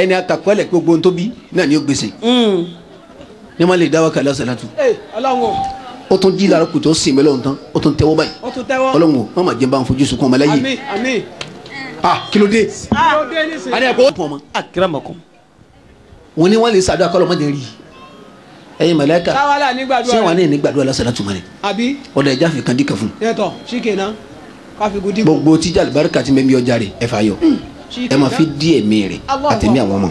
Ẹni àtàkọ́lẹ̀ gbogbo tó bí náà ni ó gbèsè. Ní ma lè dá wákàtí lásàlátù. Ó tún jí lára kùtù ó sìn mí lọ́wọ́ tán ó tún tẹ́wọ́ báyìí. Ọlọ́run o má jẹ́ bá ń fojú sunkún ọmọ láyé. Àmín àmín. Ah kí ló dé? Àní ẹ̀kọ́ ó tún ọmọ. Akramakum. Wọ́n ní wọ́n lè sàdúrà kọ́ lọ́mọdé rí. Ẹ̀yin màláíkà ṣé wà ní ìnígbàdúrà lásàlátù mọ́ ni? Ọ̀dà ẹja fi kan díkà fún. Gbogbo tíjà àlùbáríkà ti mẹ́mí ọjà rẹ̀ ẹ fà yọ. Ẹ máa fi dí ẹ̀mí rẹ̀ àtẹ̀mí àwọn ọmọ.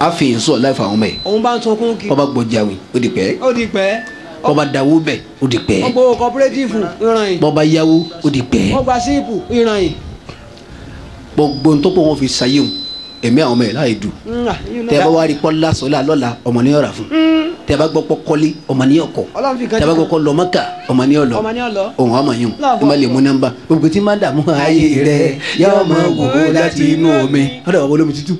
A fi nsọ láìfọ àwọn ọmọ yẹ. Òun bá ń sunkún kí. Bọ́ba gbọ́ jáwé ó di pẹ́. Ó di pẹ́. Bọ́ba dáwó bẹ̀ ó di pẹ́. Ọgbọ cooperative ìran yìí. Bọ́ba yáwó ó di pẹ́. Ọgbà síìpù ìran yìí. Gbogbo ntọ́pọ̀ wọn fi sayé o ẹ̀mí àwọn ọmọ yẹn láàyè dù. Tẹ́ bá wá rí kọ́ lásọ̀lá lọ́la ọmọ ní ọ̀rà fún. Tẹ́ bá gbọ́ kọ́ kọ́lé ọmọ ní ọkọ̀. Tẹ́ bá gbọ́ kọ́ lọ Mọ́kà ọmọ ní ọlọ. Òun ọmọ yìí ó má lè mú nọ́mbà. Gbogbo tí má dààmú ayé rẹ̀ yá ọmọ wò ó láti inú omi. Ọ̀dọ̀ bàbá olómi tútù.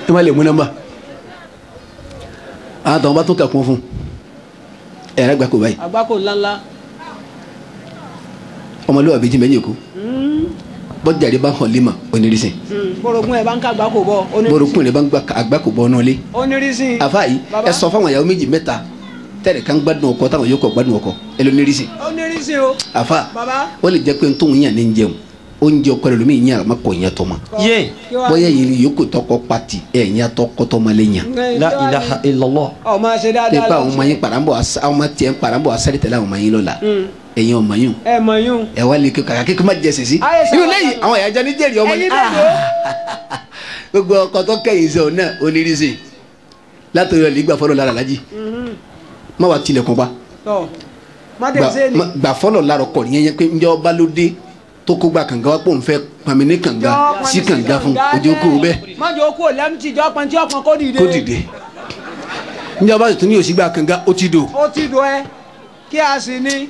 Ẹ má lè mú nọ́mbà. Àwọn àtàwọn bá tún kà kún fún ẹ̀rọ àgbákò báyìí. Àgbákò ńláńlá. Ọmọlúwàbí ti mẹ́yìn kú. Bọ́jàre bá hàn lima onírísìn. Bórogún ẹ̀ bá ń ká àgbákò bọ̀ onírísìn. Bórogún ẹ̀ bá ń gbà àgbákò bọ̀ ọ́nà ilé. Onírísìn. Àfa yìí ẹ sọ fáwọn ìyàwó méjì mẹ́ta tẹ́lẹ̀ kan gbádùn ọkọ táwọn yòókù gbádùn ọkọ ẹ lọ onírísìn. Onírísìn o. Àfa ó lè jẹ́ pé tóun yàn ní jẹun oúnjẹ ọkọ rẹ lómi yàn àmọ́ kò yàn tọmọ. Bóyá yìí yòókù tọkọ pati ẹ yàn tọkọ tọmọ lè yàn. La ilaha illallah. Ọ máa ṣe dáadáa lọ. Nípa àwọn ọmọ yín parambọ àwọn ọmọ tiẹ̀ parambọ asáré tẹ̀lé àwọn ọmọ yín lọ́la. Ẹ̀yin ọmọ yín. Ẹ mọ yín. Ẹ wá lè kàkà kíkọ́ má jẹ sèṣin. Inú lẹ́yìn àwọn ìyá jẹ́ ní jẹ́rìí ọmọ yín. Gbogbo ọkọ tó kẹ́yìn sọ náà onírísìn látòrí ọ̀lẹ́ gbà fọlọ́ lára lájì. Má wàá tilẹ̀kùn pa. Gbà fọlọ́ lára ọkọ̀ nìyẹn yẹn pé ǹjẹ́ ọba ló dé tó kó gba kànga wá pò ń fẹ́ pàmì ní kànga sí kànga fún ojú kó o bẹ́ẹ̀. Má jẹ́ okú lẹ́mtì jọ́ pọn tí ọkàn kó dìde. Kó dìde. Ǹjẹ́ ọba tuntun ní òsì gba kànga ó ti dò. Ó ti dò ẹ kí a sì ní.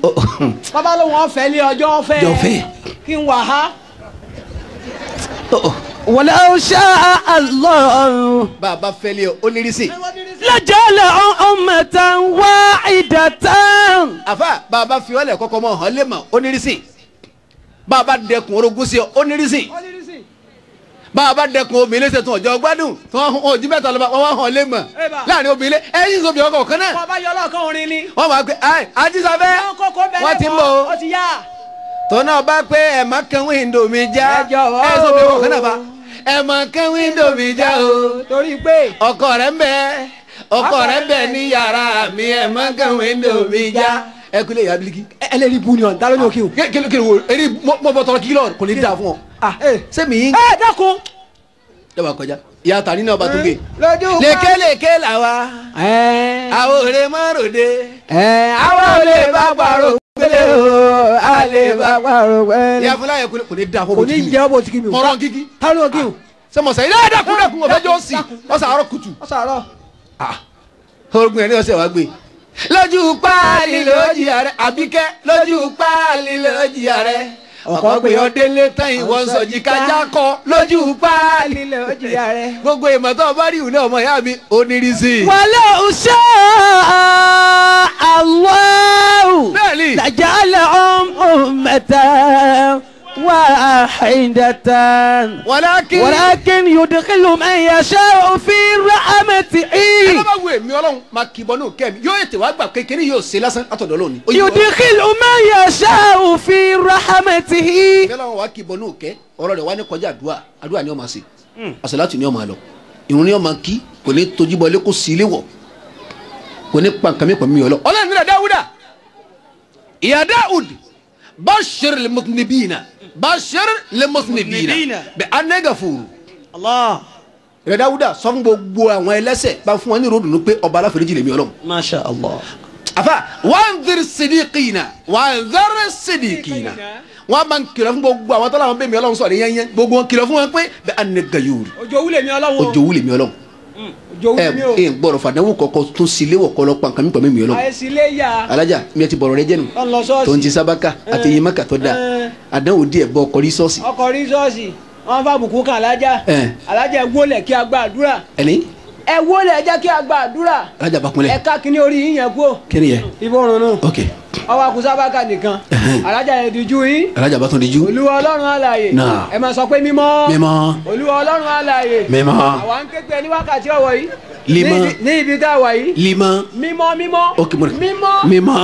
Bàbá ló wọn fẹ́ lé ọjọ́ fẹ́. Jọ fẹ́. Kí n wà á. Walau sha'a Allah. Bàbá fẹ́ lé ọ ó ní rísì. Lajala ummatan wahidatan. Àfà bàbá fi wọlé kọ́kọ́ mọ́ ọ̀hán lé mọ̀ ó ní rísì. Bàbá dẹkùn orogún sí ọ ó ní rísì. Bàbá dẹkùn obìnrin ṣe tún ọjọ́ gbádùn tí wọ́n ojú mẹ́ta lọ́ba wọ́n hàn lé mọ̀ láàrin obìnrin ẹ̀yìn sóbì ọkọ̀ kan náà. Bàbá yọ ọlọ́kan orin ni. Wọ́n máa pe àjísàfẹ́ wọ́n ti ń bọ̀ o. Tọ́nà bá pé ẹ̀mọ́ kan wíńdò mi já ẹ̀ sóbì ọkọ̀ kan náà fa ẹ̀mọ́ kan wíńdò mi já o. Torí pé ọkọ rẹ̀ ń bẹ ọkọ rẹ̀ ń bẹ ní yàrá mi ẹ̀mọ́ kan wíńdò mi já. Ẹ kúlẹ̀ ìyá bílíkì. Ẹlẹ́rìí bu ni ọ̀ dálóní òkè o. Kí wo eri mọ bọ tọrọ kí lọ kò ní dáa fún ọ. Sẹ́mi yín. Ẹ dákun. Yọba kọjá ìyá tani náà bá tún gé. Lékelèké làwa. Àwọn òde márùndé. Àwọn òde bá pàrọ̀ gbélé o. A lè bá pàrọ̀ gbélé. Ìyá Fúláyà kò ní dáa fún ọ. Kò ní jẹ́ ọbọ̀ tí kì í mi. Mọ̀rọ̀ kíkí. Tálọ́ òkè o. Sẹ́mọ̀sẹ̀ ilé ẹ̀dàkùn dàkùn ọ̀fẹ́ jọ́ sí ọ̀sàárọ̀ kùtù. Ọ̀sàárọ̀. Orogún ẹ̀ ní ọ̀sẹ̀ wa gbé. Lójú páàlì lójì ààrẹ Àbíkẹ́ lójú páàlì lójì ààrẹ ọkọ pé ọ délé tán ìwọ ń sọjí kájá kọ lójú páàlì lójì ààrẹ. Gbogbo ìmọ̀ tó bá rí ìwúlẹ̀ ọmọ ìyá mi onírísí. Walau sha'a Allahu lajalahum ummatan wahidatan. Walakin yudkhilu man yasha'u fi rahmatihi. Ẹ bá wo èmi Ọlọ́run máa kì í bọ́ ní òkè mi yóò ètè wá gbà kékeré yóò ṣe lásán látọ̀dọ̀ lónìí. Yudkhilu man yasha'u fi rahmatihi. Èmi Ọlọ́run wá kì í bọ́ ní òkè ọ̀rọ̀ rẹ̀ wá ní kọjá àdúrà àdúrà ni ó máa ṣe àsàlátù ni ó máa lọ ìrun ni ó máa kí kò ní tojú bọlé kó sí ilé wọ̀ kò ní pa nǹkan mi pọ̀ mi ọlọ́. Ọlọ́run nílẹ̀ Dáúdà ìyá Dáúd bashir lil-mudhnibina bashir lil-mudhnibina bi anna gafuru. Allah. Ìrẹ̀ Dáúdà sọ fún gbogbo àwọn ẹlẹ́ṣẹ̀ bá fún wọn ní ròdùnú pé ọba aláforíjì lèmi Ọlọ́run. Masha Allah. Àfà wanzir sidiqina wanzir sidiqina wọn máa ń kìlọ̀ fún gbogbo àwọn tó láwọn bẹ́ẹ̀ mi Ọlọ́run sọ̀rọ̀ yẹn yẹn gbogbo wọn kìlọ̀ fún wọn pé bi anna gayur. Òjò wúlò mi Ọlọ́run. Òjò wúlò mi Ọlọ́run. Òjò wúlò mi o. Ẹ gbọ́dọ̀ fàdánwò kọ̀ọ̀kan tún sílé wọ̀ kọ́lọ́ pa nǹkan mi pẹ̀lú mi Ọlọ́run. Àìsílẹ̀ yà. Alájà mi ti bọ̀rọ̀ rẹ jẹ́nu. Tó ń ti sábàkà àti eyín mọ́kà tó dáa àdánwò díẹ̀ bọ ọkọ̀ rí sọ́ọ̀sì. Ọkọ̀ rí sọ́ọ̀sì wọn fà bùkún kan alájà. Alájà ẹ wólẹ̀ kí a gba àdúrà. Ẹni. Ẹ wólẹ̀ jẹ́ kí a gba àdúrà. Alájà bá kúnlẹ̀. Ẹ ká kíní orí yín yẹn kú. Kíni yẹn. Ìbọrùn nù. Ok. Ọwọ́ akusábàkà nìkan. Alájà yẹn dijú yín. Alájà bá tún dijú. Olúwa Ọlọ́run alààyè. Ẹ máa sọ pé mímọ́. Mímọ́. Olúwa Ọlọ́run alààyè. Mímọ́. Àwa ń ké pé ní wákàtí ọ̀wọ̀ yìí. Limọ́. Ní ibi tá a wà yìí. Limọ́. Mímọ́ mímọ́. Ok mo rẹ. Mímọ́. Mímọ́.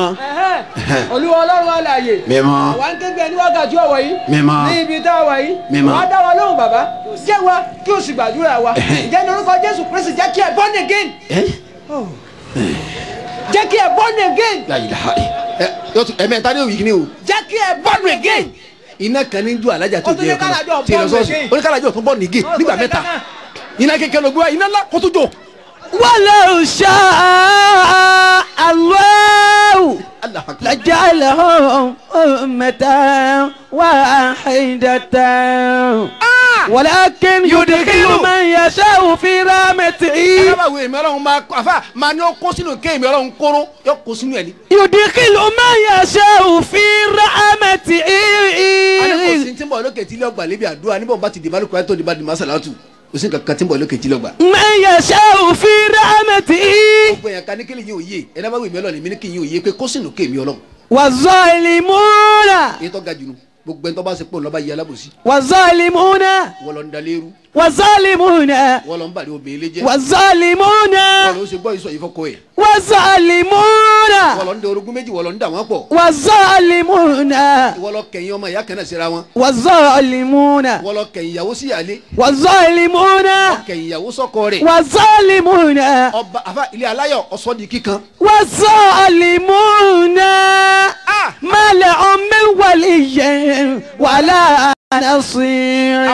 Olúwa Ọlọ́run alààyè. Mímọ́. Àwa ń ké pé ní wákàtí ọ̀wọ̀ yìí. Mímọ́. Ní ibi tá a wà yìí. Mímọ́. Wàá dá wa lóhùn bàbá. Jẹ́ wa kí o sì gbàdúrà wa. Jẹ́ ní orúkọ Jésù Kristi jẹ́ kí ẹ born again. Jẹ́ kí ẹ born again. Ẹ̀mẹ́ta ni òwì kìíní o. Jẹ́ kí ẹ born again. Iná kan ní ju alájà tó jẹ ọkàn tí lọ sọ́ọ̀sì oníkàlájọ tó bọ̀ nìgé nígbà mẹ́ta iná kékeré ló gbé wa iná ńlá kó tó jò. Walau sha'a Allahu laja'alahum ummatan wahidatan walakin yudkhilu man yasha'u fi rahmatihi. Alábàáwò èmi ọlọ́run máa àfà máa ní ó kó sínú ké èmi ọlọ́run kóró yóò kó sínú ẹ̀ ní. Yudkhilu man yasha'u fi rahmatihi. A ní kò sí tí ń bọ̀ lókè tí ilé ọgbà lébi àdúrà níbo bá ti dìbò alukóra tó dìbò àdìmọ́ sàlátù kò sí nǹkan kan tí ń bọ̀ lókè tí lọ́gbà. Man yasha'u fi rahmatihi. Gbogbo èèyàn kan ní kí lè yín òye ẹ̀ náà bá wù mí ọlọ́run èmi ní kí yín òye pé kó sínú ké èmi ọlọ́run. Waz-zalimuna. Èyí tó ga jù nù gbogbo ẹni tó bá ṣe pé òun lọ́ba yẹ alábòsí. Waz-zalimuna. Wọ́n lọ ń dalérú. Waz-zalimuna. Wọ́n lọ ń bàrí obìnrin lé jẹ́. Waz-zalimuna. Wọ́n lọ ń ṣe gbọ́ ìsọ̀ yìí fọ́kọ ẹ̀. Waz-zalimuna. Wọ́n lọ ń da orogún méjì wọ́n lọ ń dà wọ́n pọ̀. Waz-zalimuna. Wọ́n lọ kẹ̀yìn ọmọ ìyá kan náà síra wọn. Waz-zalimuna. Wọ́n lọ kẹ̀yìn ìyàwó sí ìyálé. Waz-zalimuna. Kẹ̀yìn ìyàwó sọ́kọ rẹ̀. Waz-zalimuna. Ọba àfa ilé aláyọ̀ ọ̀sọ́ di kíkan. Waz-zalimuna. Ma lahum min waliyyin wala nasir.